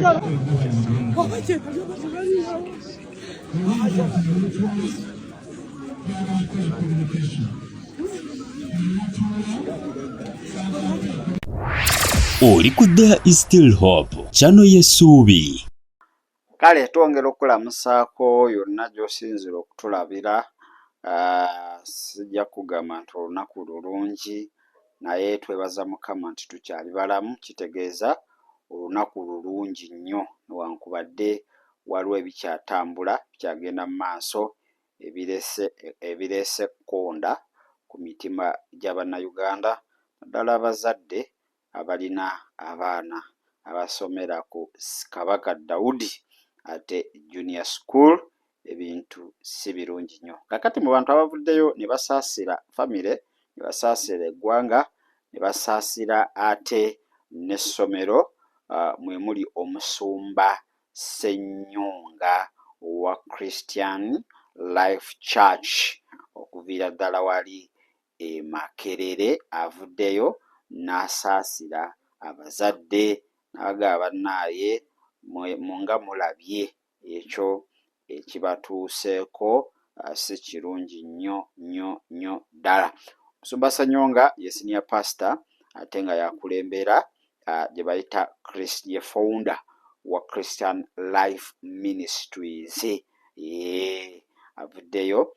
Oba gyebali oba tebaliwo. Oli ku There is still hope, channel y'essuubi. Kale twongera okukulamusaako yonna gy'osinzira okutulabira. Sijja kugamba nti olunaku lulungi naye twebaza Mukama nti tukyali balamu, kitegeeza olunaku lulungi nnyo newankubadde waliwo ebikyatambula bikyagenda mu maaso ebirese ebireese ekkonda ku mitima gya Bannayuganda naddala abazadde abalina abaana abasomera ku Kabaka Daudi ate Junior School ebintu si birungi nnyo. Kakati mu bantu abavuddeyo ne basaasira famire, ne basaasira eggwanga, ne basaasira ate n'essomero mwe muli omusumba Ssenyonga owa Christian Life Church okuviira ddala wali e Makerere avuddeyo n'asaasira abazadde n'abagamba bannaaye nga mulabye ekyo ekibatuuseeko si kirungi nnyo nnyo nnyo ddala. Omusumba Ssenyonga ye senior pastor ate nga y'akulembera gye bayita ye founder wa Christian Life Ministries. Eeh avuddeyo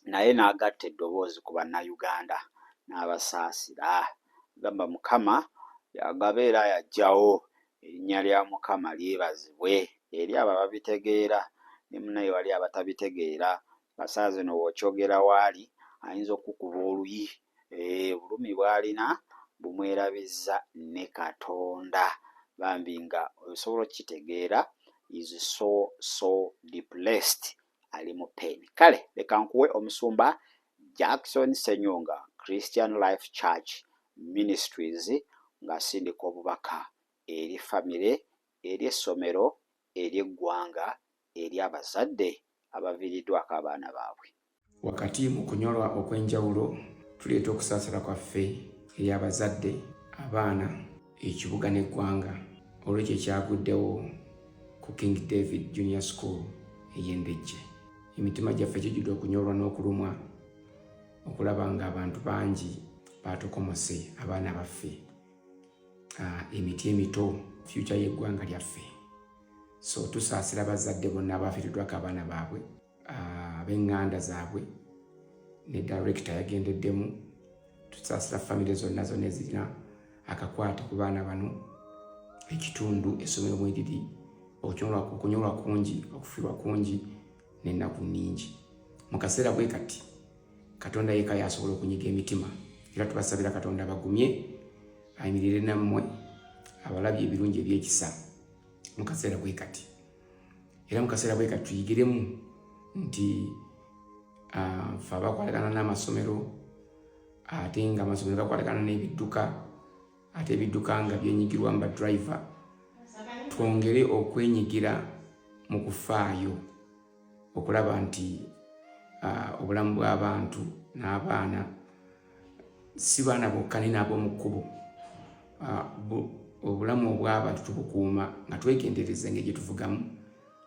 naye n'agatta eddoboozi ku Bannayuganda n'abasaasira. Gamba Mukama y'agaba era y'aggyawo, erinnya lya Mukama lyebazibwe eri abo ababitegeera ne munnaye wali abatabitegeera nga ssaawa zino bw'okyogera waali ayinza okukukuba oluyi. Eeh obulumi bw'alina bumwerabizza ne Katonda bambi nga osobola okukitegeera is so so depressed ali mu pain. Kale leka nkuwe omusumba Jackson Ssenyonga Christian Life Church Ministries ng'asindika obubaka eri famire, eri essomero, eri eggwanga, eri abazadde abaviiriddwako abaana baabwe. Wakati mu kunyolwa okw'enjawulo, tuleeta okusaasira kwaffe eri abazadde, abaana, ekibuga n'eggwanga olw'ekyo ekyaguddewo ku King David Junior School ey'e Ndejje. Emitima gyaffe gijjudde okunyolwa n'okulumwa okulaba ng'abantu bangi baatokomose abaana baffe, emiti emito, future y'eggwanga lyaffe. So tusaasira abazadde bonna abaafiiriddwako abaana baabwe, ab'eŋŋanda zaabwe ne director yagendeddemu. Tusaasira famire zonna zonna ezirina akakwate ku baana bano, ekitundu essomero mweriri, okunyolwa kungi, okufiirwa kungi n'ennaku nnyingi. Mu kaseera bwe kati Katonda yekka y'asobola okunyiga emitima, era tubasabira Katonda abagumye, ayimirire nammwe, abalabye ebirungi eby'ekisa mu kaseera bwe kati. Era mu kaseera bwe kati tuyigiremu nti ffe abakwatagana n'amasomero, ate nga amasomero gakwatagana n'ebidduka, ate ebidduka nga byenyigirwamu ba driver, twongere okwenyigira mu kufaayo okulaba nti obulamu bw'abantu n'abaana, si baana bokka naye n'ab'omu kkubo, obulamu obw'abantu tubukuuma nga twegendereza engeri gye tuvugamu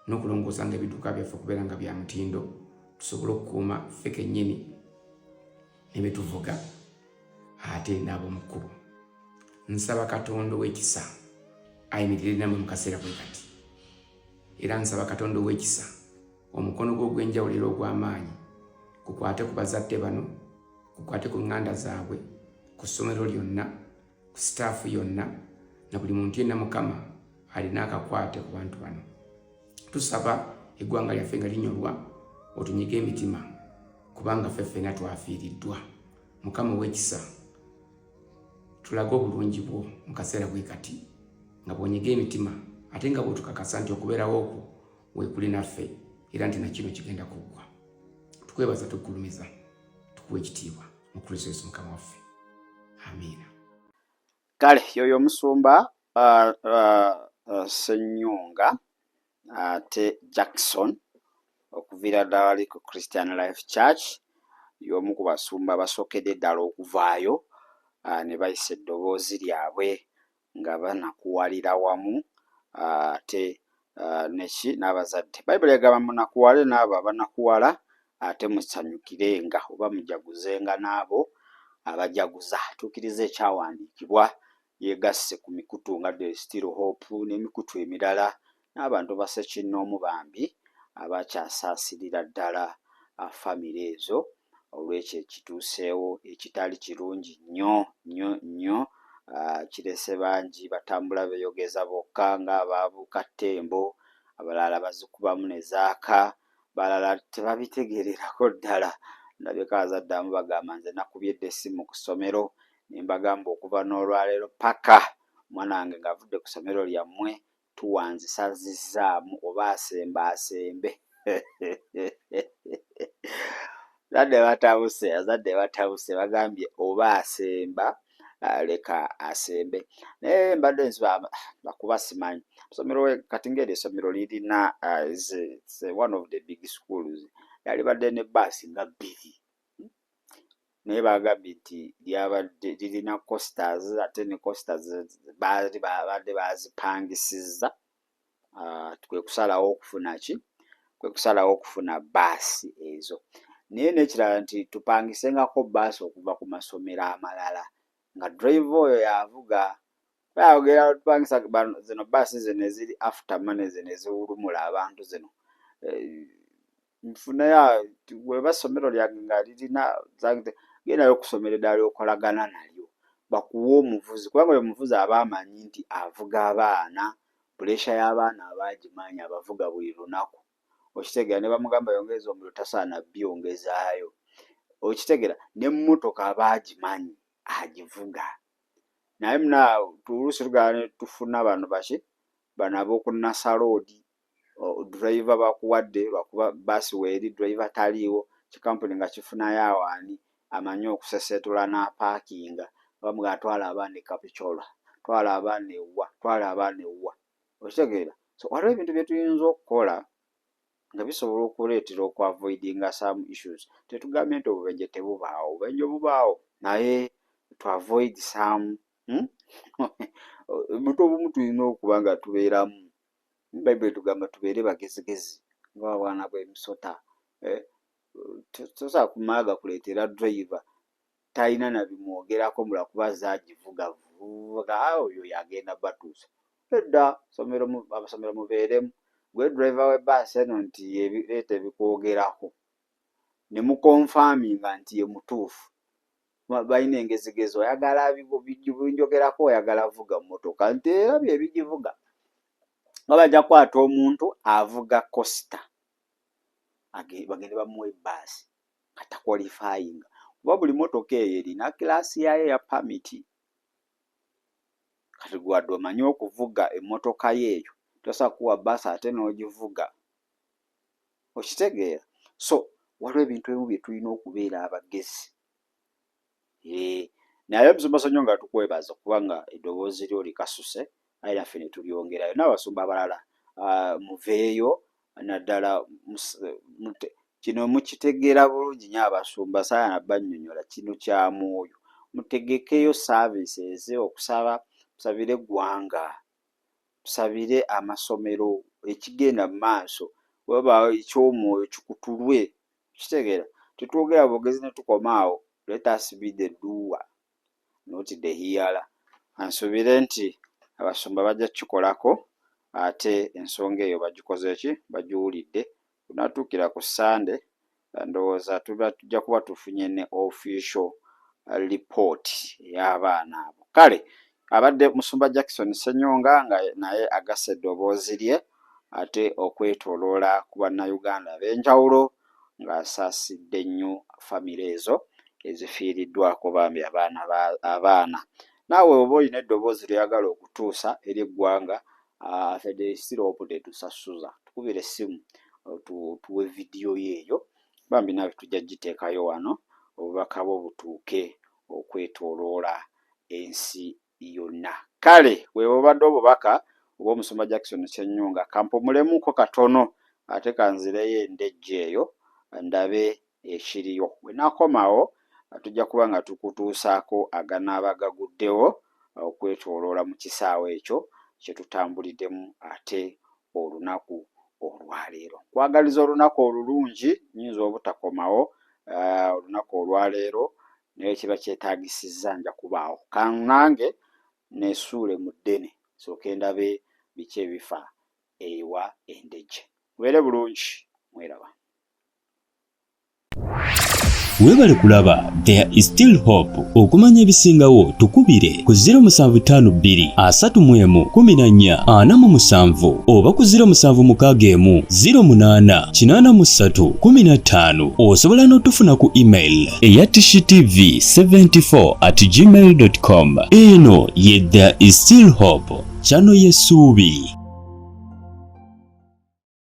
n'okulongoosa nga ebidduka byaffe okubeera nga bya mutindo, tusobole okukuuma ffe kennyini ne be tuvuga ate n'ab'omu kkubo. Nsaba Katonda ow'ekisa ayimirire nammwe mu kaseera bwe kati, era nsaba Katonda ow'ekisa omukono gwe ogw'enjawulo era ogw'amaanyi gukwate ku bazadde bano, gukwate ku ŋŋanda zaabwe, ku ssomero lyonna, ku sitaafu yonna, na buli muntu yenna Mukama alina akakwate ku bantu bano. Tusaba eggwanga lyaffe nga linyolwa, otunyige emitima kubanga ffe ffena twafiiriddwa. Mukama ow'ekisa tulage obulungi bwo mu kaseera bwe kati nga bw'onyiga emitima, ate nga bw'otukakasa nti okubeerawo okwo weekuli naffe era nti na kino kigenda kuggwa. Tukwebaza, tukugulumiza, tukuwa ekitiibwa mu Kristo Yesu Mukama waffe. Amiina. Kale yoyo omusumba Ssenyonga ate Jackson okuviira ddala wali ku Christian Life Church y'omu ku basumba abasookedde ddala okuvaayo ne bayisa eddoboozi lyabwe nga banakuwalira wamu Ate neki n'abazadde. Bayibuli egamba munakuwale n'abo abanakuwala, ate musanyukirenga oba mujaguzenga n'abo abajaguza. Tuukiriza ekyawandiikibwa, yeegasse ku mikutu nga The Still Hope n'emikutu emirala n'abantu bassekinnoomu bambi abakyasaasirira ddala famire ezo olw'ekyo ekituuseewo ekitali kirungi nnyo nnyo nnyo. Kirese bangi batambula beeyogeza bokka ng'abaabuuka ttembo, abalala bazikubamu ne zaaka, balala tebabitegeererako ddala. Ndabyeko abazadde abamu bagamba nze nakubye dda essimu ku ssomero ne mbagamba okuva n'olwaleero paka omwana wange ng'avudde ku ssomero lyammwe tuwanzisazizzaamu oba asemba asembe. Azadde batabuse, azadde batabuse bagambye oba asemba leka asembe. Naye mbadde nziba bakuba simanyi somero kati ngeri essomero lirina is one of the big schools, yalibadde ne bbaasi nga bbiri, naye bagambye nti lyabadde lirina coasters, ate ne coasters baali babadde bazipangisizza, kwe kusalawo okufuna ki, kwe kusalawo okufuna bbaasi ezo. Naye n'ekirala nti tupangisengako bbaasi okuva ku masomero amalala nga driver oyo y'avuga. Bayogera tupangisa zino bbaasi zino eziri after money, zino eziwulumula abantu zino, nfunayo bw'eba ssomero lyange nga lirina, gendayo ku ssomero eddala ly'okolagana nalyo bakuwe omuvuzi, kubanga oyo omuvuzi aba amanyi nti avuga abaana, pressure y'abaana aba agimanyi, abavuga buli lunaku, okitegeera? Ne bamugamba yongeza omuliro tasaana byongezaayo, okitegeera? N'emmotoka aba agimanyi, agivuga. Naye munaawe oluusi tugala ne tufuna bano baki, bano ab'oku Nasser Road, driver bakuwadde lwakuba bbaasi weeri, driver taliiwo, kikampuni nga kifunayo awo ani amanyi okuseseetula n'apaakinga, bamugamba twala abaana e Kapchorwa, twala abaana ewa, twala abaana ewa, okitegeera? So waliwo ebintu bye tuyinza okukola nga bisobola okuleetera okuavoidinga some issues. Tetugambye nti obubenje tebubaawo, obubenje bubaawo, naye to avoid some obuntu obumu tulina okuba nga tubeeramu. Bayibuli etugamba tubeere bagezigezi ng'obwana bw'emisota. Tosobola kumala gakuleetera driver talina na bimwogerako lwakuba azze agivuga oyo y'agenda batuusa. Nedda, ssomero amasomero mubeeremu gwe driver w'ebbaasi eno nti yeereeta ebikwogerako ne muconfirminga nti ye mutuufu. Balina engezigezi, oyagala binjogerako, oyagala vuga mmotoka nti era bye bigivuga. Nga bajja kukwata omuntu avuga coaster bagende bamuwe ebbaasi nga taqualifyinga, kuba buli mmotoka eyo erina class yaayo eya permit. Kati gwe wadde omanyi okuvuga emmotoka yo eyo, tosobola kukuwa bbaasi ate n'ogivuga, okitegeera? So waliwo ebintu ebimu bye tulina okubeera abagezi. Naye Omusumba Ssenyonga tukwebaza kubanga eddoboozi lyo likasuse, aye naffe ne tulyongerayo n'abasumba abalala muveeyo, naddala kino mukitegeera bulungi nnyo abasumba, saagala bannyonnyola, kino kya mwoyo. Mutegekeyo services okusaba, musabire eggwanga, musabire amasomero, ekigenda mu maaso webaawo eky'omwoyo kikutulwe, okitegeera? Tetwogera bwogezi ne tukoma awo, let us be the doer not the hearer. Nsuubire nti abasumba bajja kukikolako ate ensonga eyo bagikoze ki, bagiwulidde. Tunaatuukira ku Ssande ndowooza tuba tujja kuba tufunye ne official report ey'abaana abo. Kale abadde Musumba Jackson Ssenyonga nga naye agasse eddoboozi lye ate okwetooloola ku bannayuganda ab'enjawulo ng'asaasidde nnyo famire ezo ezifiiriddwako bambi abaana abaana. Naawe oba olina eddoboozi ly'oyagala okutuusa eri eggwanga, ffe The Still Hope tetusasuza, tukubire essimu otuwe vidiyo yo eyo, bambi naawe tujja giteekayo wano obubaka bwo butuuke okwetooloola ensi yonna. Kale bwe bubadde obubaka obw'Omusumba Jackson Ssenyonga, kampumulemuko katono ate kanzireyo endejje eyo ndabe ekiriyo. Bwe naakomawo tujja kuba nga tukutuusaako aganaaba gaguddewo okwetooloola mu kisaawe ekyo. kye tutambuliddemu ate olunaku olwaleero. Nkwagaliza olunaku olulungi, nnyinza obutakomawo eh, olunaku olwaleero naye kiba kyetaagisizza nja kubaawo. Kanange nesuule mu ddene nsooke ndabe biki ebifa ewa Endejje. Mubeere bulungi, mweraba. Webale kulaba There is still hope. Okumanya ebisingawo tukubire ku 0752 31 14 47 oba ku 0761 08 83 15. Osobola n'otufuna ku email eya tishitv74 at gmail.com. Eno ye There is still hope, channel y'essuubi.